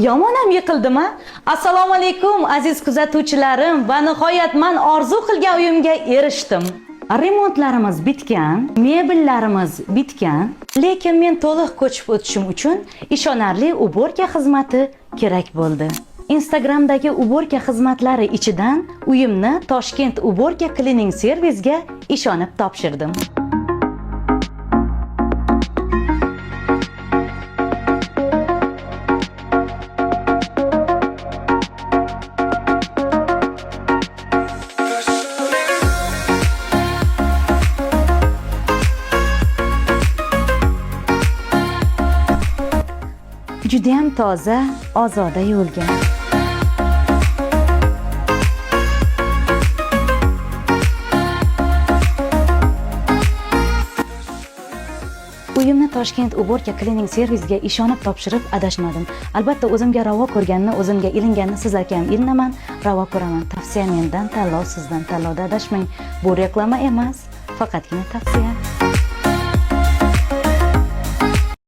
Yomon ham yiqildim a. Assalomu alaykum, aziz kuzatuvchilarim, va nihoyat man orzu qilgan uyimga erishdim. Remontlarimiz bitgan, mebellarimiz bitgan, lekin men to'liq ko'chib o'tishim uchun ishonarli уборка xizmati kerak bo'ldi. Instagramdagi уборка xizmatlari ichidan uyimni Toshkent Уборка Cleaning Service'ga ishonib topshirdim. Judayam toza, ozoda yuvilgan. Uyimni Toshkent Уборка Cleaning Service'ga ishonib topshirib adashmadim. Albatta, o'zimga ravo ko'rganni, o'zimga ilinganni sizlarga ham ilinaman, ravo ko'raman. Tavsiya mendan, tanlov sizdan. Tanlovda adashmang. Bu reklama emas, faqatgina tavsiya.